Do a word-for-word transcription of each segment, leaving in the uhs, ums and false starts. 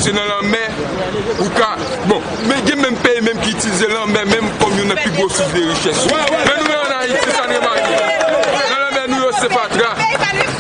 Se nan lanmè, ou ka, bon, men gen menm peyi menm ki itilize lanmè menm kòm youn nan pi gwo sous de richès. Men nou menm ann Ayiti, sa n remake. Nan lanmè nou yo se fatra,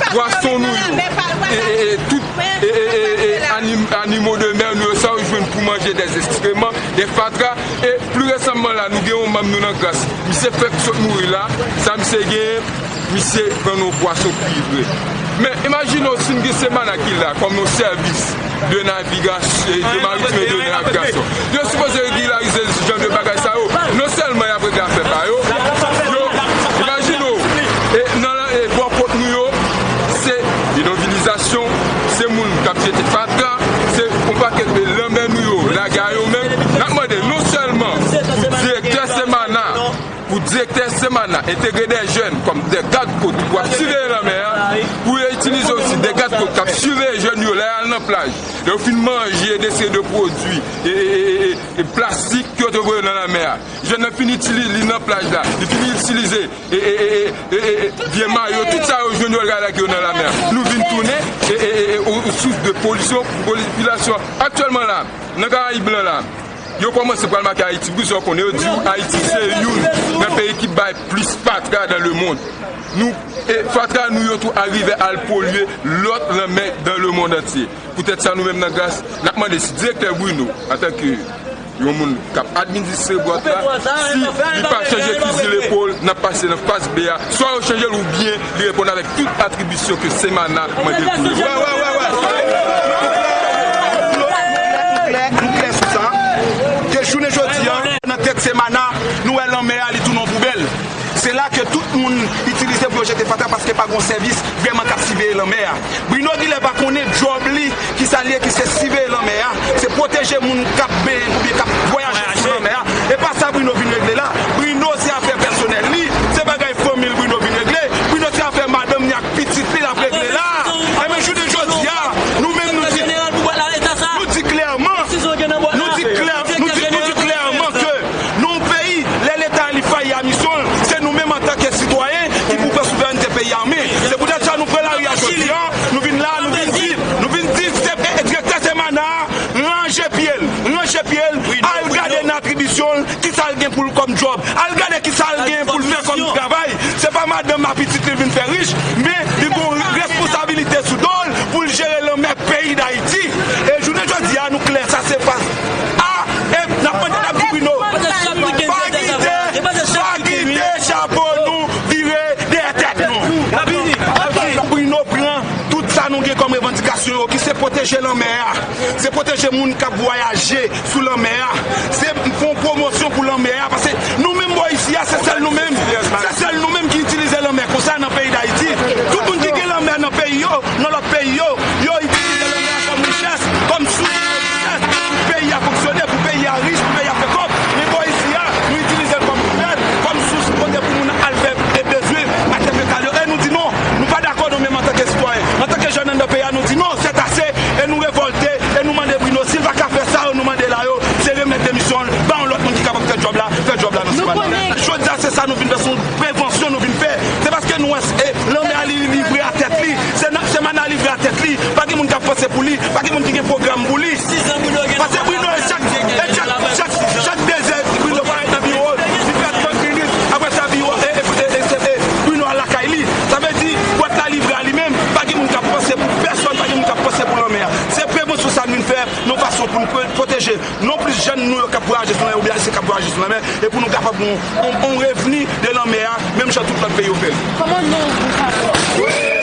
pwason nou yo, e, e, e tout e, e, e, e, anim-, animaux de mer nou yo, sa yo jwenn pou manje, des excréments, des fatra. E pli resamman la, nou gen yon manm nou nan Gras. Misye fèk sot mouri la, sa misye genyen, misye vann yon pwason ki vre. Men imajine w si n gen Semana ki la kòm yon sèvis de navigasyon, de maritime de navigasyon. Yo sipoze regilarize jan de bagay sa yo. Non sèlman y ap regle afè pa yo, yo, imajine w, e nan la, e bò kot nou yo, se bidovilizasyon, se moun k ap jete fatra, se yon pakèt de lanmè nou yo lage a yo menm. N ap mande non sèlman pou direktè Semana, pou direktè Semana entegre de jèn kòm de gadkòt pou ap siveye lanmè a, pou yo itilize osi de gadkòt k ap siveye jèn yo lè y al nan plaj, lè yo fin manje de seri de pwodui e, e, e, e, e plastik ke yo te voye nan lanmè a. Jèn nan fin itilize li nan plaj la, li fin itilize e, e, e, e, e, e, vye mayo, tout sa yo jwenn yo lage yo nan lanmè a. Nou vin tounen e, e, e, e, yon, yon sous de polisyon pou popilasyon an. Aktyèlman la, nan Karayib lan la, yo kòmanse pral make Ayiti. Poukisa w konnen? Yo di w Ayiti se youn nan peyi ki bay plis fatra dans le monde. Nou, e fatra nou yo tou al rive al polye lòt lanmè dans le monde entier. Poutèt sa, nou menm nan Gras, n ap mande si direktè Bruno, antanke yon moun k ap administre bwat la, si li pa chanje fizi lepòl, n ap pase nan faz B a, swa yo chanje l oubyen li reponn avèk tout atribisyon ke Semana mande l pou li. Wè, wè, wè, wè. Nou klè, nou klè, nou klè sou sa. Ke jounen jodi a, nan tèt Semana, nou wè lanmè a, li tounen yon poubèl. Se la ke tout moun itilize pou yo jete fatra paske pa gen yon sèvis vrèman k ap siveye lanmè a. Bruno Guillet pa konnen djòb li, ki sa l ye, ki se siveye lanmè a, se pwoteje moun k ap benyen oubyen k ap vwayaje sou lanmè a. E pa sa Bruno vin regle la. Bruno se afè pèsonèl li, se bagay fanmi l Bruno vin regle. Bruno se afè madanm li ak pitit li l ap regle la. Ebyen, jounen jodi a, nou menm nou di, nou di klèman, nou di klè, nou di, nou di klèman ke nan yon peyi, lè Leta li fayi a misyon l, se nou menm antanke sitwayen ki pou pran souverènte peyi a an men. Se poutèt sa nou pran lari a jodi a, nou vin la, nou vin di, nou vin di, se, e, direktè Semana a, ranje pye l, ranje pye l, al gade nan atribisyon l, ki sa l gen pou l kòm djòb, al gade ki sa l gen pou l fè kòm travay. Se pa madanm ak pitit li vin fè rich, men li gen yon responsabilite sou do l pou l jere lanmè peyi Dayiti. E jounen jodi a, nou klè, sa se pa. A, e n ap mande, n ap di Bruno, pa kite, pa kite chapo nou vire dèyè tèt nou. Bruno pran tout sa nou gen kòm revandikasyon yo, ki se pwoteje lanmè a, se pwoteje moun k ap vwayaje sou lanmè a, se fè yon pwomosyon pou lanmè a, paske nou menm bò isi a, se sèl nou menm, se sèl nou menm ki itilize lanmè konsa nan peyi Dayiti. Tout moun ki gen lanmè nan peyi yo, nan lòt peyi yo, yo itilize lanmè a kòm richès, kòm sous de richès, pou peyi a fonksyone, pou peyi a rich, pou peyi a fè kòb. Men bò isi a, nou itilize l kòm poubèl, kòm sous kote pou moun al fè e bezwen, al fè fekal yo. E nou di non, nou pa dakò nou menm antanke sitwayen. Antanke jèn anndan peyi a, nou di non, c'est assez, e nou revòlte, e nou mande Bruno, si l pa ka fè sa yo nou mande la yo, se remèt demisyon l, ba yon lòt moun ki kapab fè djòb la, fè djòb la nan Semana. Jodi a, se sa nou vin fè, se yon prevansyon nou vin fè. Se paske nou wè, e, lanmè a li livre a tèt li, se nan, Semana livre a tèt li, pa gen moun k ap panse pou li, pa gen moun ki gen pwogram pou li. Paske Bruno, e chak, e chak, chak, chak dezè, Bruno parèt nan biwo l, li fè trant minit, apre sa biwo, e, e, e, e, e, Bruno al lakay li. Sa vle di, bwat la livre a li menm, pa gen moun k ap panse pou pèsòn, pa gen moun k ap panse pou lanmè a. Se prevansyon sa nou vin fè, yon fason pou nou pwo-, pwoteje non plis jèn nou yo k ap vwayaje sou lanmè, oubyen ayisyen k ap vwayaje sou lanmè, e pou nou kapab yon, yon, yon revni de lanmè a, menm jan tout lòt peyi yo fè l. Kòman non ou sa?